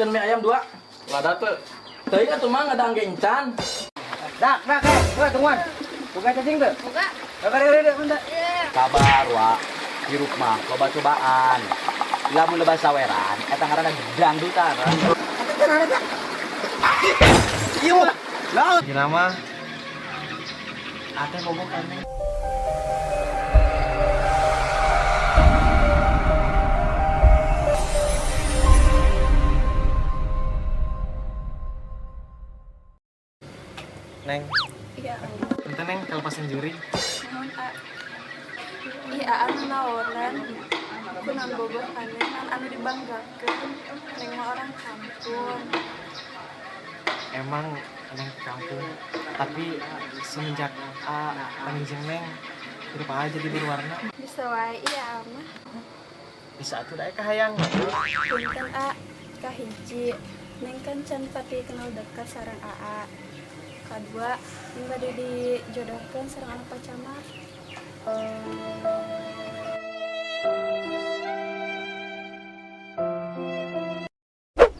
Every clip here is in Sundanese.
Bikin mie ayam dua. Lada tuh. Teuing atuh mah ngadang ge encan. Dak, dak, eh, wah, tungguan. Buka cacing tuh. Buka. Buka, buka, buka, bentar. Iya. Kabar wa hirup mah loba cobaan. Lamun loba saweran eta ngaranna dangdutan. Iya, mah. Laut. Gila mah. Ate bobo kan. Neng, Iya, ente Neng kelepasan juri. Nuhun, A. Ih, Aa nu naonan. Kunaon bogoh ka Neng, naon anu dibanggakeun. Neng mah orang kampung. Emang Neng ke kampung, tapi semenjak A panggil Neng, hidup aja jadi berwarna. Bisa wae iya mah. Bisa atuh dae kahayang. Punten A, kahiji. Neng kan can pati kenal dekat sareng Aa. Kadua, Neng bade dijodohkeun sareng anak Pak Camat.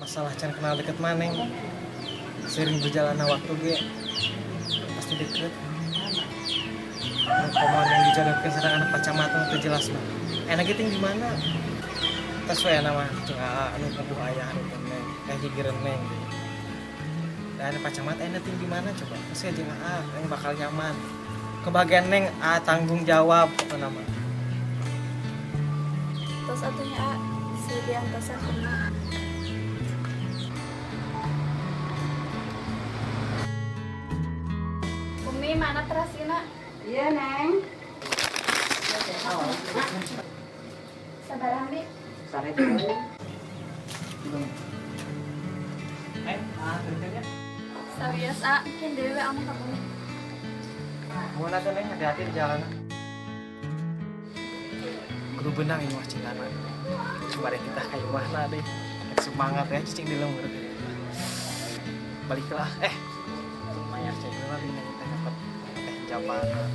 Masalah can kenal deket mah Neng. Sering berjalannya waktu ge pasti deket. Komo yang dijodohkeun sareng anak Pak Camat mah teu jelas mah. Enak gitu di mana? Tos we nama jeung Aa anu kubu ayah anu teh Neng, eh gigireun Neng gitu. Dan Pak Camat enak ting di mana coba? Pasti jeung Aa yang bakal nyaman. Kebahagiaan Neng A tanggung jawab apa nama. Tos atuh nya A, si diantosan kumaha. Umi mana terasina? Iya, Neng. Sabaraha, Mi? Neng, ah terusnya. Sawios A, kin deui we amang ka bumi. Mohon atuh Neng, hati-hati di jalanan. Kudu benang ini mah cintana. Coba deh kita kayak mana deh. Rek semangat ya cicing di lembur. Baliklah. Lumayan cek lah bina kita dapat jawaban.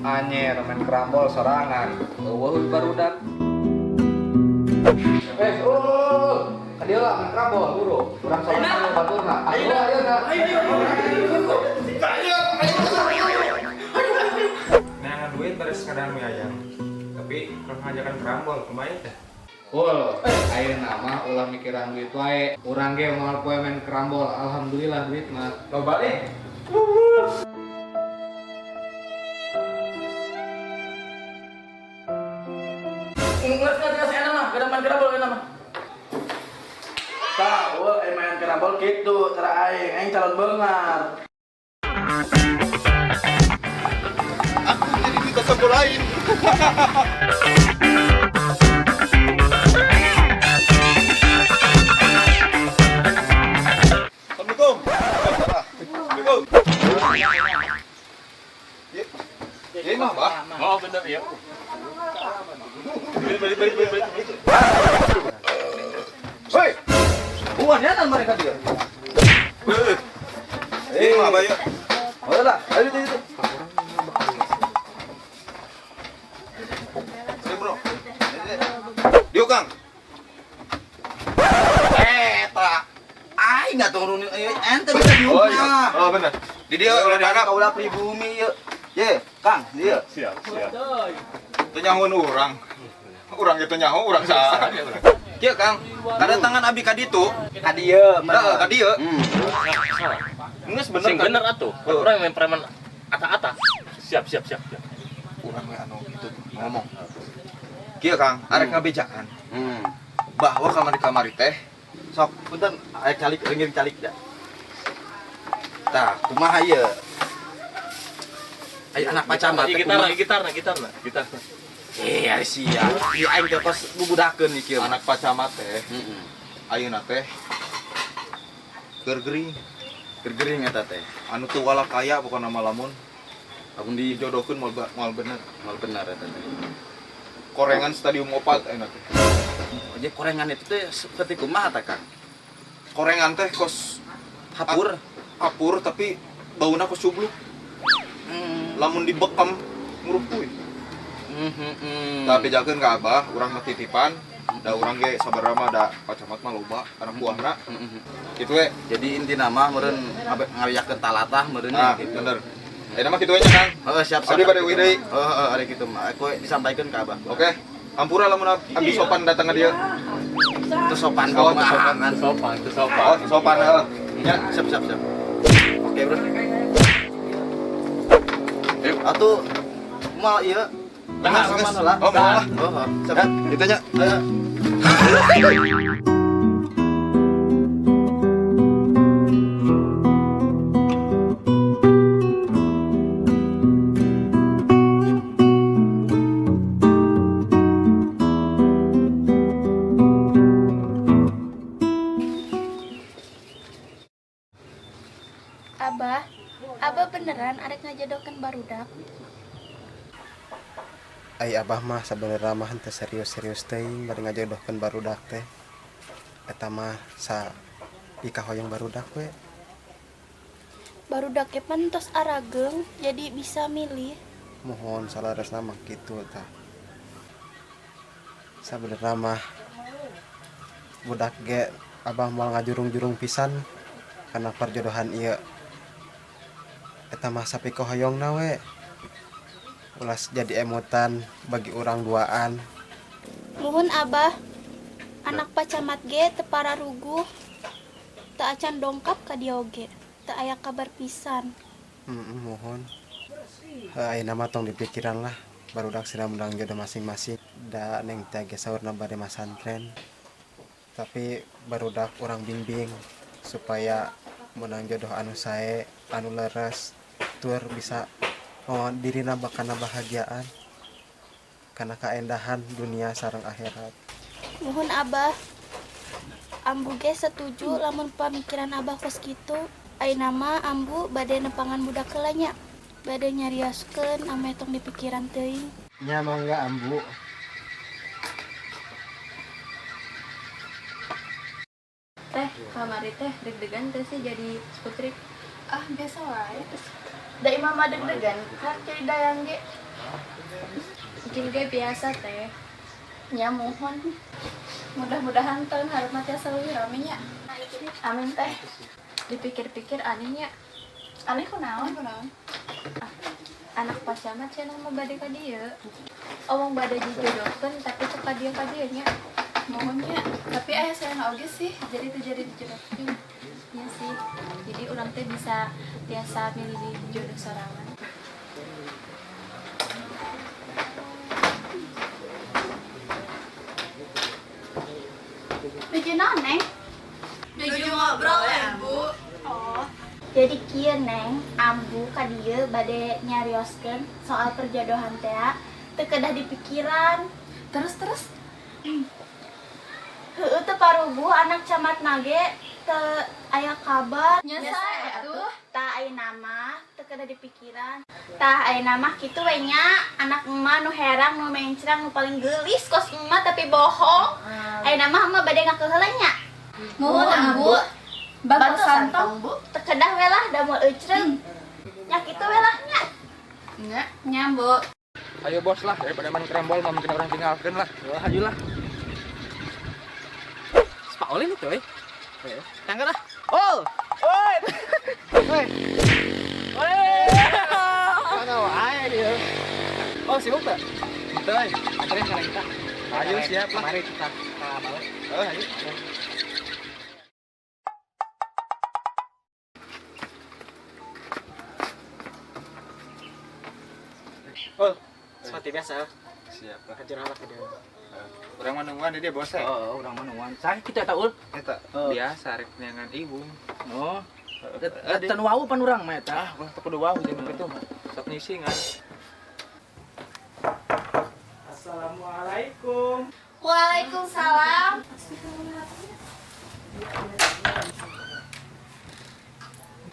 Anjir, main kerambol sorangan. Eueuh barudak. Oh, ka dieu lah main kerambol buru. Urang sorangan baturna. Ayo, ayo, ayo. Neangan duit beres kadang mie ayam. Tapi kalau ngajakan kerambol kumaha teh? Ul, ayeuna mah ulah mikiran duit wae. Urang ge moal poe main kerambol, alhamdulillah duit mah. Loba deh. Ngeus ngeus ngeus enak mah, kada main kerambol enak mah. Tah, eueuh aing main kerambol kitu cara aing, aing calon beungar. Aku jadi duta sampo lain. Assalamualaikum. Assalamualaikum. Ya, mah, Bah. Oh, bener ya. Balik, balik, balik, balik. Hei. Bukan mereka dia. Eh, mah, Bah, ya. Oh lah, ayo itu itu. Sini, bro. Diuk, Kang. Tak. Aing atuh nurunin ente bisa diuk Oh, iya. mah. Oh, bener. Di dia ulah dihandap. Kaula pribumi ieu. Ye, Kang, dieu. Siap, siap. Teu nyahoeun urang. Urang gitu nyaho, urang saha. Kieu, Kang. Kedatangan abi ka ditu. Ka dieu Heeh, ka dieu. Geus bener. Sing kan? bener atuh. Urang main preman ata-ata. Siap, siap, siap, siap. Urang we anu kitu ngomong. Kieu, Kang, arek ngabejaan bahwa kamari-kamari teh Sok, punten aya calik ringin calik da. Tah, kumaha ieu? Ayo anak Pak Camat teh Gitar, kumaha? gitar, gitar, gitar. Ari sia. Ieu aing teh tos bubudakeun ieu kieu. anak Pak Camat teh Heeh. ayeuna teh keur gering. Keur gering eta teh. Anu teu wala kaya pokona mah lamun Lamun di dijodohkeun moal moal bener. moal bener eta teh. Korengan stadium 4 ayeuna teh. Jadi korengan itu teh seperti kumaha tah, Kang? Korengan teh kos Hapur. Apur tapi bauna kusubluk. Lamun dibekam ngurupuy. Tapi jakeun ka Abah, urang mah titipan. Da urang ge sabarna mah da Pak Camat mah loba anak buahna. Kitu we. Jadi intina mah meureun ngabejakeun talatah meureun Nah, gitu. bener. Ayeuna mah kitu we nya, Kang. Heeh, siap siap. Abdi bade uih deui. Heeh, heeh, ari kitu mah. Aku disampaikan ke Abah. Oke. Ampura lamun abdi sopan datang ka dieu. Itu sopan. Oh, teu sopan. Sopan, itu sopan. Oh, sopan heeh. Ya, Siap siap siap. Oke, Bro. Ayo. Atuh mal ieu. Nah, mana lah. Oh, mau lah. Oh, siap. Ya, itu nya. Ayo. Abah, Abah beneran arek ngajodohkeun barudak? Ai Abah mah sabenerna mah henteu serius-serius teuing bari ngajodohkeun barudak teh. Eta mah sa pikahoyong barudak we. Barudak ge pan tos arageung jadi bisa milih. Mohon saleresna mah kitu tah. Sabenerna mah budak ge Abah moal ngajurung-jurung pisan kana perjodohan ieu. Eta mah sapikahoyongna we. Ulah jadi emutan bagi urang duaan. Muhun Abah, anak Pak Camat ge teu pararuguh. Teu acan dongkap ka dieu oge. Teu aya kabar pisan. Mohon. Heuh, ayeuna mah tong dipikiran lah. Barudak sira meunang jodoh masing-masing. Da neng teh ge saurna bade masantren. Tapi barudak urang bimbing supaya meunang jodoh anu sae, anu leres, tur bisa oh, dirina bakana bahagiaan karena kaendahan dunia sareng akhirat. Muhun Abah, Ambu ge setuju lamun pamikiran Abah kos kitu. Ayeuna mah Ambu bade nepangan budak heula nya. Bade nyarioskeun ame tong dipikiran teuing. Nya mangga Ambu. Teh, kamari teh deg-degan teh sih jadi putri. Ah, biasa wae. Da imah mah deg-degan kan jadi dayang ge. Mungkin ge biasa teh. Nya muhun. Mudah-mudahan tahun hareup mah tiasa leuwih rame nya. Amin teh. Dipikir-pikir anehnya, Aneh kunaon? Kunaon? anak Pak Camat cenah mah bade ka dieu. Omong bade dijodohkeun tapi teu ka dieu ka dieu nya. Muhun nya. Tapi aya sayang oge sih jadi teu jadi dijodohkeun. Iya sih. Jadi urang teh bisa tiasa milih jodoh sorangan. Nuju naon, Neng? Nuju ngobrol ya, Bu. Oh. Jadi kieu Neng, Ambu ka dieu bade nyarioskeun soal perjodohan teh teu kedah dipikiran. Terus terus Heueuh teu paruguh anak camat nage teu aya kabar. Nya sae atuh. Tah ayeuna mah teu kedah dipikiran. Tah ayeuna mah kitu we nya, anak emak nu herang nu mencrang nu paling geulis kos emak tapi bohong. Ayeuna mah emak bade ngakeul heula nya. Muhun Ambu. Bantosan tong, Bu. Teu kedah we lah da moal eucreung. Nya kitu we lah nya. Nya, nya, Bu. Ayo bos lah, daripada main kerambol mah mungkin orang tinggalkan lah. Oh, hajulah. Pak Olin itu, eh. Tangga lah. Oh. Oi. Oi. Oi. Mana wae dia. Oh, sibuk tak? Betul. Anterin sekarang kita. Ayo siap lah. Mari kita ke balai. Oh, ayo. Oh, seperti biasa. Siap lah. Hancur apa ke dia. Urang mah nungguan di dia bos. Oh, urang mah nungguan. Saha kitu eta ul? Eta biasa rek neangan ibu. Oh. Eta nu wau pan urang mah eta. Ah, ulah teu kudu wau jeung kitu mah. Sok ngisingan. Assalamualaikum. Waalaikumsalam.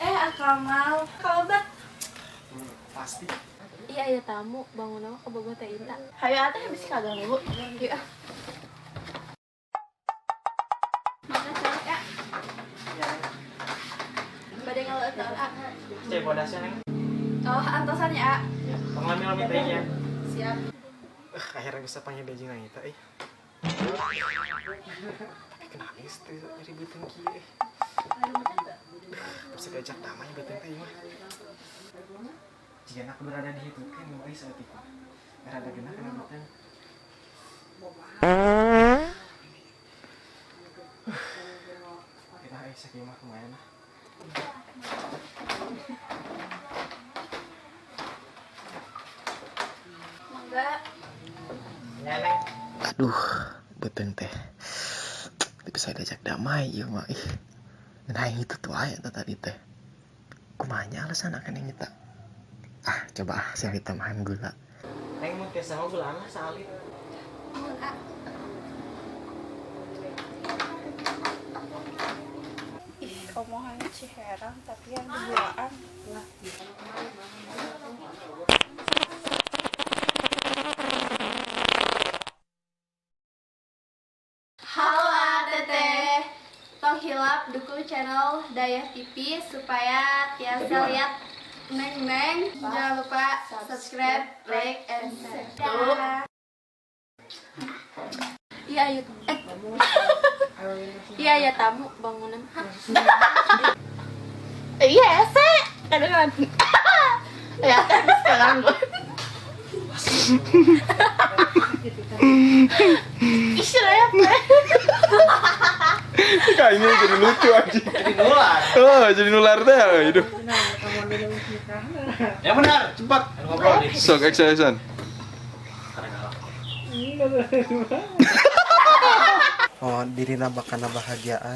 Akamal, kabar? Pasti. Iya aya tamu bangun mah ka bogoh teh Ita. Hayu atuh habis kaganggu. Yuk ah. Mangga calik ah. Bade ngaleueut Bodasnya, Neng. Oh, antosan ya, A. Ya, tong lami-lami teh nya. Siap. Akhirnya bisa panggil dia jeung Nangita euy. Tapi kenapa geus teu nyeri beuteung kieu euy. Bisa diajak damai beuteung teh ieu mah. Jika aku berada di hitu kan euy saeutik mah. Rada genah kana beuteung. Kita euy sakieu mah kumaha lah. Mangga. Neng. Aduh, beuteung teh. Teu bisa diajak damai ieu mah ih. Nah itu tuh aya teh tadi teh. Kumaha nya alasan akan yang kita. Ah, coba ah saya tambahan gula. Neng mun tiasa mah gulaan lah saalit. Nuhun, A. Ih, omongannya ciherang tapi yang duaan. Halo A, Teteh. Tong hilap dukung channel Dayah TV supaya tiasa lihat Neng-neng. Jangan lupa subscribe, like, and share. Dadah. Iya, ayo. Iya, ya tamu bangunan. Hah? Iya, ese. Kadang ya, sekarang gue. Ih, rep. Kayaknya jadi lucu aja. Jadi nular. Oh, jadi nular teh hidup. Ya benar, Cepat. Ngobrol nih. Sok action. Oh, dirina bakana bahagiaan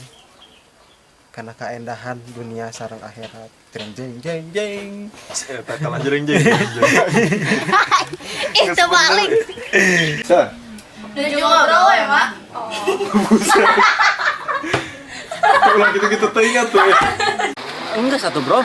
karena kaendahan dunia sareng akhirat. Jeng jeng jeng jeng. Eta kalah jeng jeng. Ih, terbalik. Sa. Nuju ngobrol ya, Mak? Buset. Ulah gitu-gitu teh ingat tuh. Enggak satu, Bro.